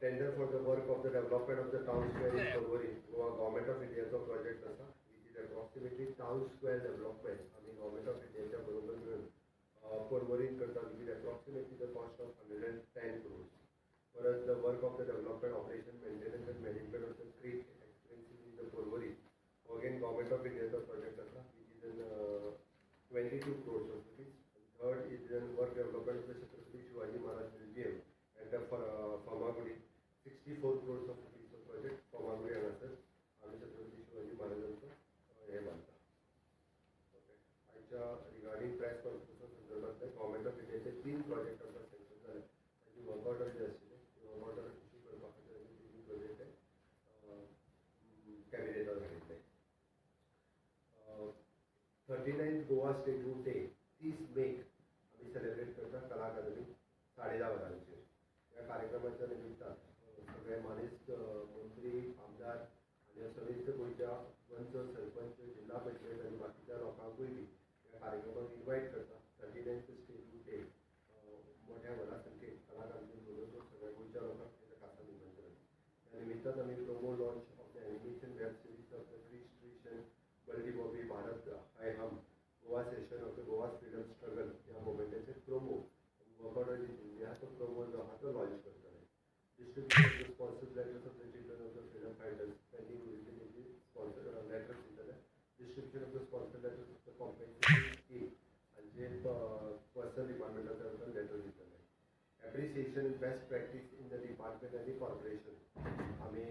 Tender for the work of the development of the town square in Porvorim, Goa government of इंडियाचो project आसा, which is approximately town square development आमी government of इंडियाच्या बरोबर मेळून पर्वरीन करता, which is approximately the cost of 110 crores. परत the work of the development, operation, maintenance and management of the creek expansion in the Porvorim, again government of इंडियाचो project आसा, which is in 22 crores of rupees. Third is in work development of the Chhatrapati Shivaji Maharaj Museum at the Farmagudi, 64 crores of रुपीजचो project. Farmagudi हांगासर आमी छत्रपती शिवाजी महाराजांचो हें बांदता. Okay, आयच्या regarding press कॉन्फरन्सा संदर्भातले government of इंडियाचे तीन प्रोजेक्ट आमकां सँक्शन जाले, ताची वर्क ऑर्डर जे आशिल्ले ती वर्क ऑर्डर इशू करपा खातीर आमी तीन प्रोजेक्ट कॅबिनेटान हाडिल्ले. 39th Goa Statehood Day 30 मेक आमी सेलिब्रेट करता कला अकादमी 10:30 वरांचेर. ह्या कार्यक्रमाच्या निमित्तान सगळे मानेस्त, मंत्री, आमदार आनी समेस्त गोंयच्या पंच, सरपंच, जिल्हा पंचायत आनी बाकीच्या लोकांकूय बी ह्या कार्यक्रमाक इन्वायट करता. 39th statehood day मोठ्या व्हडा संख्येन कला अकादमीन उलोवचो, सगळ्या गोंयच्या लोकांक तेच्या खासा निमंत्रण. त्या निमित्तान आमी promo launch of the animation web series of the Krish Trish and Baldi Bobby Bharat high Hum Goa session of the Goa freedom struggle ह्या मोमेंटाचेर प्रोमो वर्क ऑर्डर जी दिल्ली आहा तो प्रोमो जो आहा तो लॉन्च करतले. Distribution of the sponsor letters of the children of the freedom fighters, pending उरिल्ले तेंची स्पॉन्सर लेटर्स दितले. Distribution of the sponsor letters of the compensation scheme हांचे पर्सनल डिपार्टमेंटाच्या वचून लेटर दितले. Appreciation best practice in the department आनी corporation, आमी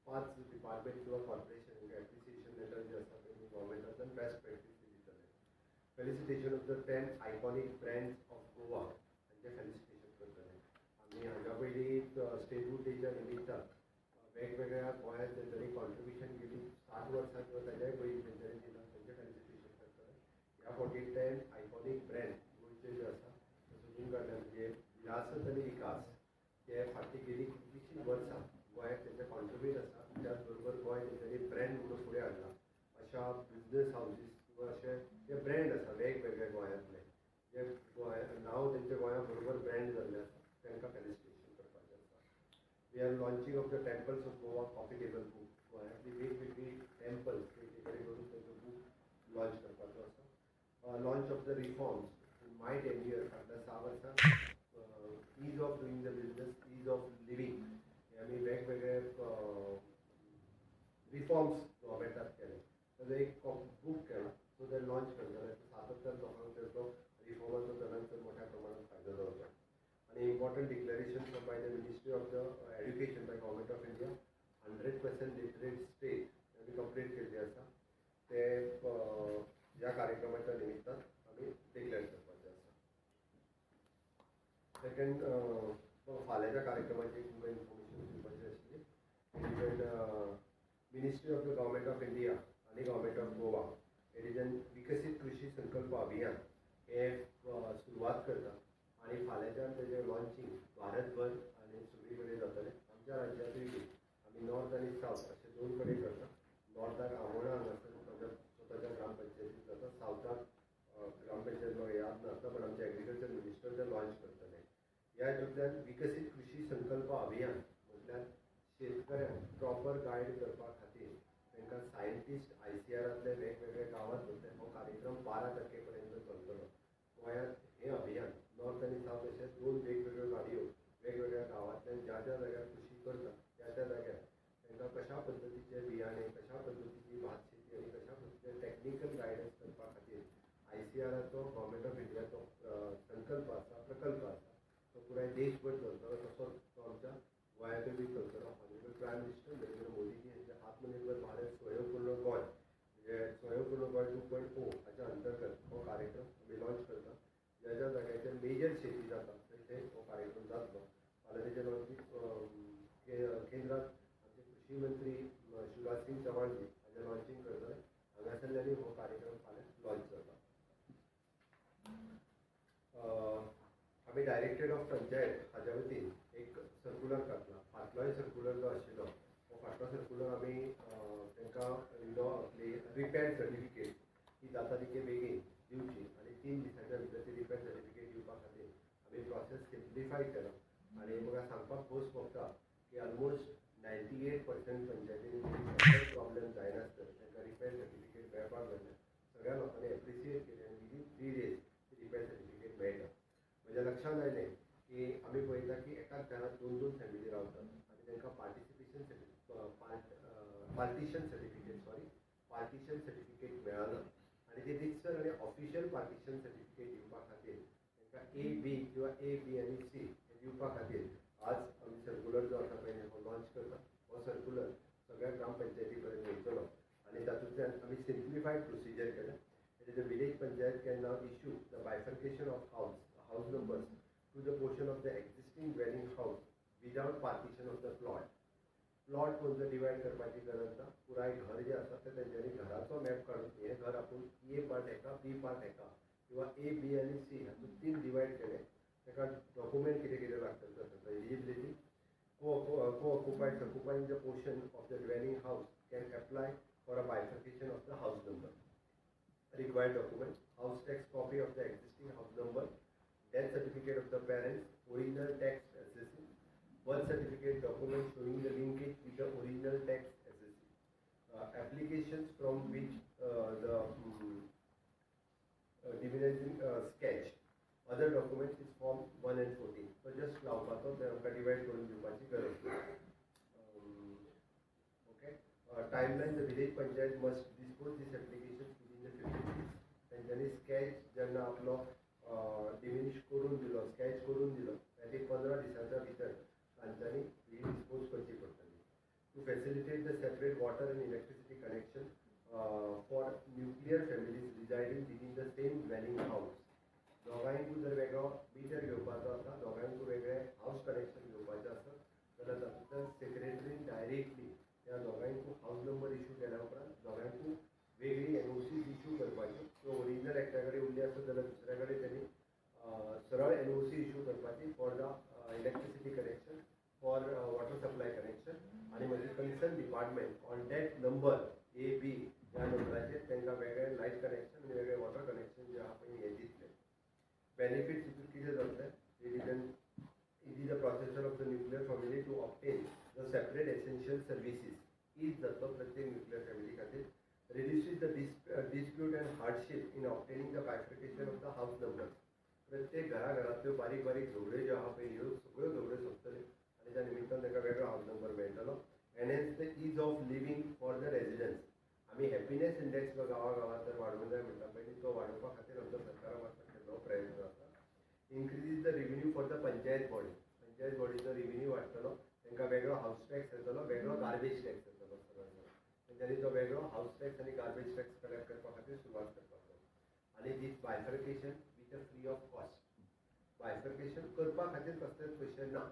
5 department किंवा corporation appreciation letter जे आसा ते गव्हर्मेंटांतल्यान बेस्ट प्रॅक्टीस दितले. Felicitation of the 10 iconic brands of Goa हांचें फेलिसिटेशन करतले. आमी हाज्या पयलीं स्टेटहूड डेच्या निमित्तान वेगवेगळ्या गोंयांत तेंच्यांनी कॉन्ट्रिब्युशन केली 60 वर्सां किंवा ताच्याय पयलीं तेंच्यांनी दिलां, तेंचें फेलिसिटेशन करतले. ह्या फावटी 10 आयकॉनीक ब्रँड गोंयचे जे आसा ते सोदून काडले, म्हणजे विरासत आनी विकास ते फाटलीं गेलीं कितलींशीं वर्सां गोंयाक तेंचें कॉन्ट्रिब्यूट आसा, त्याच बरोबर गोंय तेंच्यांनी ब्रँड म्हणून फुडें हाडला. अशा बिजनस हावजीस किंवा अशे जे ब्रँड आसा वेगवेगळे गोंयांतले, जे गोंय नांव तेंच्या गोंया बरोबर ब्रँड जाल्ले आसा, तांकां फेलिसिटेशन करपाचें आसा. We are launching of the temples of Goa coffee table book. गोंयांतली वेगवेगळी टेम्पल्स एके कडेन करून तेंचो बूक लॉन्च करपाचो आसा. Launch of the reforms in my tenure, फाटल्या 6 वर्सां ease of doing the business, ease of living हे आमी वेगवेगळे रिफॉर्म्स गव्हर्मेंटात केले, ताजो एक बूक केला, सो ते लॉन्च करतले. सातत्यान लोकांक तेजो रिफॉर्माचो चडांत चड मोठ्या प्रमाणात फायदो जावचो. आनी important declaration from by the ministry of the education by government of India, 100% literate state आमी कंप्लीट केल्ली आसा, ते ह्या कार्यक्रमाच्या निमित्तान आमी डिक्लेअर करपाचें आसा. सेकंड, फाल्यांच्या कार्यक्रमाची तुमकां इन्फॉर्मेशन दिवपाची आशिल्ली. It ministry of the government of India आनी government of Goa, it is an Viksit Krishi Sankalp Abhiyan हे सुरवात करता आनी फाल्यांच्यान तेजें लॉन्चींग भारतभर आनी सगळी कडेन जातलें. आमच्या राज्यांतूय बी आमी नॉर्थ आनी सावथ अशे 2 कडेन करता. नॉर्थाक आमोणा हांगासर म्हज्या स्वताच्या ग्रामपंचायतीत जाता, सावथाक ग्रामपंचायत म्हाका याद नासता, पण आमचे एग्रीकल्चर मिनिस्टर ते लॉन्च करतले. ह्या हितूंतल्यान विकसीत कृशी संकल्प अभियान म्हटल्यार शेतकऱ्यांक प्रॉपर गायड करपा खातीर तांकां सायंटिस्ट आयसीआरांतले वेगवेगळे गांवांत वतले. हो कार्यक्रम 12 तारखे पर्यंत चलतलो. गोंयांत हें अभियान नॉर्थ आनी सावथ अशे 2 वेगवेगळ्यो गाडयो वेगवेगळ्या गांवांतल्यान ज्या ज्या जाग्यार कृशी करता त्या त्या जाग्यार तांकां कशा पद्दतीचे बियाणे, कशा पद्दतीची भात शेती आनी कशा पद्दतीचे टॅक्निकल गायडन्स करपा खातीर आयसीआराचो गव्हर्मेंट ऑफ इंडियाचो संकल्प आसा, प्रकल्प आसा, तो पुराय देशभर चलतलो. तसोच तो आमच्या गोंयांतूय बी चलतलो. Honourable prime minister Narendra Modiji हांचे आत्मनिर्भर भारत स्वयंपूर्ण गोंय म्हणजे स्वयंपूर्ण गोंय 2.0 हाच्या अंतर्गत हो कार्यक्रम आमी लॉन्च करता. ज्या ज्या जाग्याचेर मेजर शेती जाता थंय थंय हो कार्यक्रम जातलो. फाल्यां तेजें लॉन्चींग केंद्रात आमचे कृशी मंत्री शिवराज सिंग चौहानजी हाजें लॉन्चींग करतले. हांगासरल्यानूय हो कार्यक्रम फाल्यां लॉन्च जाता. आमी डायरेक्टरेट ऑफ पंचायत हाज्या वतीन एक सर्कुलर घातला. फाटलोय सर्कुलर जो आशिल्लो हो फाटलो सर्कुलर आमी तांकां आपली रिपेर सर्टिफिकेट ही जाता तितके बेगीन दिवची आनी 3 दिसांच्या भितर ती रिपेर सर्टिफिकेट दिवपा खातीर आमी प्रोसेस सिम्प्लिफाय केला. आनी म्हाका सांगपाक ऑलमोस्ट 98% पंचायतींनी कसलोच प्रॉब्लेम जायनासतना तांकां रिपेर सर्टिफिकेट मेळपाक लागलें. सगळ्या लोकांनी एप्रिसिएट केलें आनी विदीन 3 डेज रिपेर सर्टिफिकेट मेळटा. म्हज्या लक्षांत आयलें की आमी पळयता की एकाच घरांत दोन दोन फॅमिली रावतात आनी तांकां participation partition certificate, sorry, partition certificate मेळना आनी ते रितसर आनी ऑफिशियल पार्टिशन सर्टिफिकेट दिवपा खातीर तांकां ए बी किंवा ए बी आनी सी हे दिवपा खातीर आज आमी सर्कुलर जो आसा पळय हो लॉन्च करता. हो सर्कुलर सगळ्या ग्रामपंचायती पर्यंत वयतलो आनी तातूंतल्यान आमी सिम्प्लिफायड प्रोसिजर केल्या. It is the village panchayat can now issue the bifurcation of house numbers to the portion of the existing dwelling house without partition of the plot. Plot खंयचो डिवायड करपाची गरज ना. पुराय घर जें आसा तें तेंच्यांनी घराचो मॅप काडून हें घर आपूण ए पार्ट हेका, बी पार्ट हेका किंवा ए, बी आनी सी हातूंत तीन डिवायड केले. ताका डॉक्युमेंट कितें कितें लागतलें तें सांगता. Eligibility: co-occupied occupying the portion of the dwelling house can apply for a bifurcation of the house number. Required document: house tax copy of the existing house number, death certificate of the parents, original tax assessee, birth certificate document showing the linkage with the original tax assessee, applications from which the diminishing sketch, other documents is form 1 and 14. So just लावपाचो, ते आमकां divide करून दिवपाची गरज ना. Okay, timeline: the village panchayat must dispose this application within the 15 days. तेंच्यांनी sketch जेन्ना आपलो डिमिनिश करून दिलो, स्कॅच करून दिलो, ताजे 15 दिसांच्या भितर तांच्यांनी ही डिस्पोज करची पडटली. To facilitate the separate water and electricity connection for nuclear families residing within the same dwelling house. दोगांयकूय जर वेगळो मिटर घेवपाचो आसा, दोगांयकूय वेगळे हावस कनेक्शन घेवपाचें आसा जाल्यार तातूंतल्यान सेक्रेटरीन डायरेक्टली त्या दोगांयकूय हावस नंबर इशू केल्या उपरांत दोगांयकूय वेगळी एनओसी इशू करपाची. त्यो ओरिजिनल एकट्या कडेन उरली आसत जाल्यार दुसऱ्या कडेन तेणी सरळ एनओसी इशू करपाची for the electricity connection, for water supply connection आनी मागीर concern department on that number A B ह्या नंबराचेर तांकां वेगळे लायट कनेक्शन आनी वेगळे वॉटर कनेक्शन जे आहा पळय हें दितले. बेनिफिट्स हितून कितें जातलें? It is a processor of the nuclear family to obtain the separate essential services. Is जातलो प्रत्येक न्युक्लियर फॅमिली खातीर. Reduces the dispute and hardship in obtaining the bifurcation of the house number. प्रत्येक घराघरांतल्यो बारीक बारीक झगड्यो ज्यो आहा पळय ह्यो सगळ्यो झगड्यो सोंपतल्यो आनी त्या निमित्तान ताका वेगळो हावस नंबर मेळटलो. Enhance the ease of living for the residents. आमी हॅपिनेस इंडेक्स जो गांवा गांवांत जर वाडोवंक जाय म्हणटा पळय, तो वाडोवपा खातीर आमचो सरकारा मार्फत केल्लो प्रयत्न आसा. Increases the revenue for the panchayat body. Panchayat बॉडीचो revenue वाडटलो. तांकां वेगळो हावस टॅक्स येतलो, वेगळो गार्बेज टॅक्स येतलो. सरळ सरळ तेंच्यांनी तो वेगळो हावस टॅक्स आनी गार्बेज टॅक्स कलेक्ट करपा खातीर सुरवात करपाक जाय. आनी this bifurcation with a free of cost. Bifurcation करपा खातीर कसलेच पयशे ना.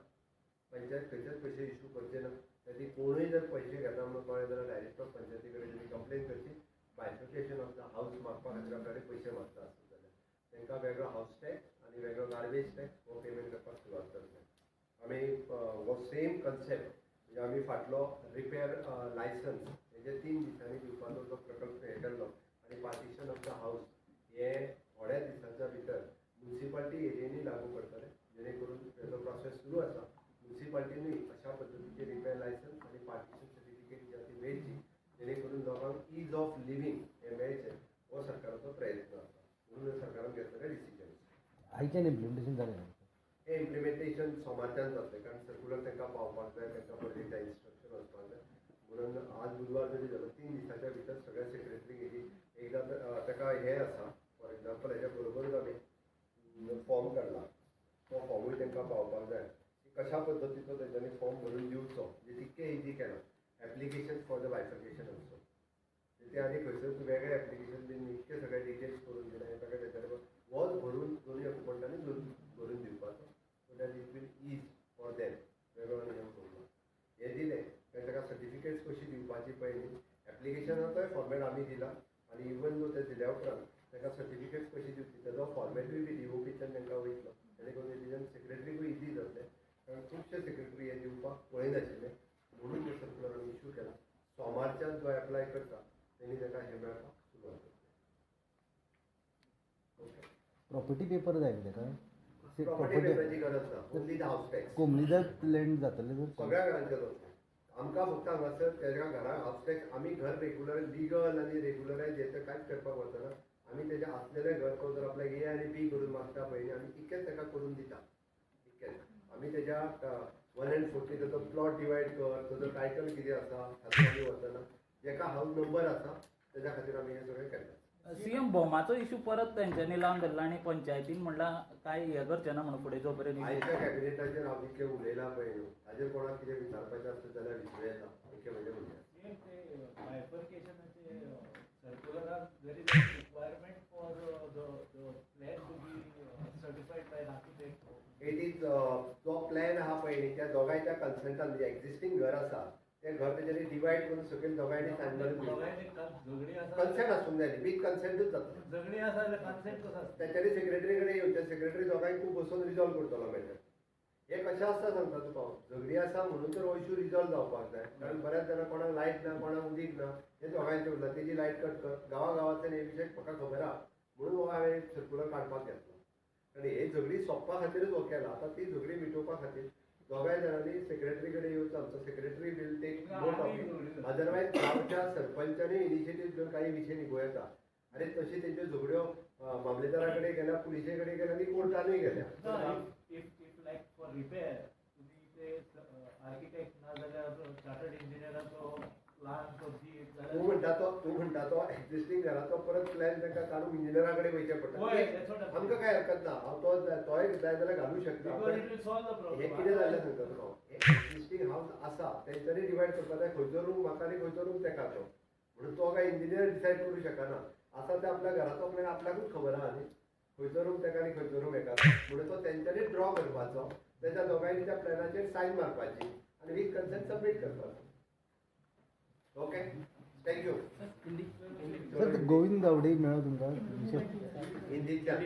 पंचायत खंयचेच पयशे इशू करचे ना. ताची कोणूय जर पयशे घेता म्हणून कळ्ळें जाल्यार डायरेक्ट पंचायती कडेन तेणी कंप्लेन करची, बायफर्केशन ऑफ the house मागपा खातीर आपल्या कडेन पयशे मागता आसत जाल्यार. तांकां वेगळो हावस टॅक्स आनी वेगळो गार्बेज टॅक्स हो पेमेंट करपाक सुरवात करतले आमी. हो सेम कन्सेप्ट म्हणजे आमी फाटलो रिपेर लायसन्स हेजे 3 दिसांनी दिवपाचो जो प्रकल्प हे केल्लो आनी पार्टिशन ऑफ the house हे थोड्या दिसांच्या भितर मुन्सिपाल्टी एरियेनी लागू करतले, जेणे करून तेजो प्रोसेस सुरू आसा. मुन्सिपाल्टीनूय अशा पद्दतीचे रिपेर लायसन्स आनी पार्टिशन सर्टिफिकेट जी आसा ती मेळची, जेणे करून लोकांक is of living हें मेळचें, हो सरकाराचो प्रयत्न आसा म्हणून सरकारान घेतलेले डिसिजन. आयच्यान इम्प्लिमेंटेशन जालें ना? हें इम्प्लिमेंटेशन सोमारच्यान जातलें, कारण सर्कुलर तांकां पावपाक जाय, तांकां परत एकदां इन्स्ट्रक्शन वचपाक जाय. म्हणून आज बुधवार जरी जालो, 3 दिसाच्या भितर सगळ्या सेक्रेटरीक हेजी एकदां ताका हें आसा. फॉर एग्जाम्पल, हेज्या बरोबरूच आमी फॉर्म काडला, तो फॉर्मूय तांकां पावपाक जाय की कशा पद्दतीचो तेंच्यांनी फॉर्म भरून दिवचो. म्हणजे तितकें इजी केलां. Application for the bifurcation also ते आनी खंयसर वेगळे एप्लिकेशन बीन इतके सगळे डिटेल्स करून दिले ताका. तेच्या होच भरून दोनूय ऑक्युपंटांनी भरून दिवपाचो, so that it will ease for them. वेगळो नियम करूं हें दिलें काय ताका सर्टिफिकेट्स कशी दिवपाची पळय न्ही, एप्लिकेशनाचोय फॉर्मेट आमी दिला आनी इवन दो ते दिल्या उपरांत ताका सर्टिफिकेट्स कशी दिवची तेजो फॉर्मेटूय बी डीओपीच्यान तांकां वयतलो, जेणे करून तेज्यान सेक्रेटरीकूय इजी जातलें, कारण खुबशे सेक्रेटरी हे दिवपाक पळयनाशिल्ले. म्हणून ते सर्कुलर आमी इशू केला. सोमारच्यान जो एप्लाय करता तेणी ताका हें मेळपाक सुरवात जातली. ओके. प्रॉपर्टी पेपर जाय न्ही ताका? प्रॉपर्टी पेपराची गरज ना, ओन्ली the house tax. कोमनीदाद लँड जातलें जर सगळ्या घरांचेर जातलें. आमकां फक्त हांगासर तेज्या घराक हावस टॅक्स आमी घर रेगुलर लिगल आनी रेगुलरायज हें तर कांयच करपाक वचना. आमी तेजें आसलेलें घर तो जर आपल्याक ए आनी बी करून मागता पळय न्ही, आमी तितकेंच ताका करून दिता, तितकेंच. आमी तेज्या 1 and 40 तेजो प्लॉट डिवायड कर, तेजो टायटल कितें आसा हातूंत आमी वचना. जेका हावस नंबर आसा तेज्या खातीर आमी हें सगळें केल्लें. सीएम, भोमाचो इशू परत तेंच्यांनी लावन धरला आनी पंचायतीन म्हणलां काय हें करचें ना म्हणून फुडें जो पर्यंत आयच्या कॅबिनेटाचेर हांव जितकें उलयलां पळय न्हू, ताजेर कोणाक कितें विचारपाचें आसत जाल्यार विचारूं येता. इतकें म्हजें म्हणणें. ते बायफर्केशनाचे सर्क्युलरान there is a requirement for the plan to be certified by an architect. It is जो प्लॅन आहा पळय न्ही, त्या दोगांयच्या कन्संटान, म्हणजे एक्झिस्टींग घर आसा तें घर तेज्यांनी डिवायड करून सकयल दोगांयनी सायन मारून दोगांयनी झगडी आसा. कन्सेंट आसूंक जाय न्ही, वीथ कन्सेंटूच जातलें. झगडी आसा जाल्यार कन्सेंट कसो आसता? तेच्यांनी सेक्रेटरी कडेन येवचें, सेक्रेटरी दोगांयकूय बसोवन रिजॉल्व करतलो मॅटर. हें कशें आसता सांगता तुका हांव, झगडी आसा म्हणून तर हो इशू रिजॉल्व जावपाक जाय, कारण बऱ्याच जाणां कोणाक लायट ना, कोणाक उदीक ना, हें दोगांयचें उरलां. तेजी लायट कट कर, गांवा गांवांतल्यान हे विशय म्हाका खबर आहा म्हणून हो हांवें सर्कुलर काडपाक घेतलो, आनी हे झगडी सोंपपा खातीरच हो केला. आतां ती झगडी मिटोवपा खातीर दोगांय जाणांनी सेक्रेटरी कडेन येवचो, आमचो secretary will take note of it. Otherwise गांवच्या सरपंचांनी इनिशिएटीव घेवन काही विशय निभोवं येता. आनी तशी तेंच्यो झगड्यो मामलेदारा कडेन गेल्या, पुलिसे कडेन गेल्या आनी कोर्टानूय गेल्या. ना, if like for repair तुम्ही ते आर्किटेक्ट ना जाल्यार चार्टर्ड इंजिनियराचो प्लान तो दीत तूं जाल्यार म्हणटा तो एक्झिस्टींग घराचो परत प्लॅन तांकां काडून इंजिनियरा कडेन वयचें पडटा. हय, that's what I'm आमकां कांय हरकत ना, हांव तो तोय जाय जाल्यार घालूं शकता. Because it will solve the problem. हें कितें जाल्लें सांगता तुका, हें एक्झिस्टींग हावस आसा तेंच्यांनी डिवायड करपाक जाय, खंयचो रूम म्हाका आनी खंयचो रूम तेका तो. म्हणून तो काय इंजिनियर डिसायड करूं शकना. आसा ते आपल्या घराचो प्लॅन आपल्याकूच खबर आहा न्ही, खंयचो रूम तेका आनी खंयचो रूम हेका. म्हणून तो तेंच्यांनी ड्रॉ करपाचो, तेच्या दोगांयनी त्या प्लॅनाचेर सायन मारपाची आनी विथ कन्सेंट सबमीट करपाचो. Okay, thank you. Sir, Govind Gawade मेळ्ळो तुमकां विशय? हिंदीच्या.